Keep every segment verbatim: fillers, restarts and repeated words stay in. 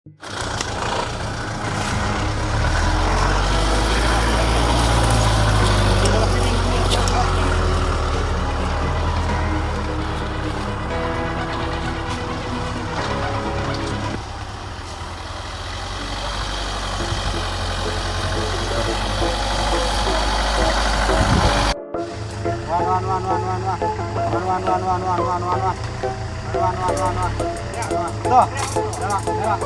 Wan, wan, wan, wan, wan, wan. Wan, wan, wan, wan, wan, wan, wan, wan. Wan, wan, wan, wan, wan. Ya, wan. Tuh. Jalan, jalan.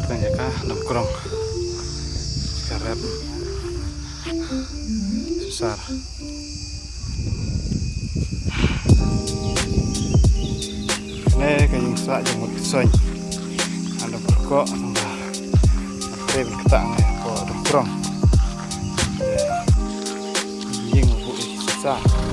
Tang ïa ka dam krong. Ka rep. Susar. Kane ka ïing sah jong u Soiñ. Ando pyrkhat nang ba trei ban ktah ngai ko dam krong. Ïing u Susar.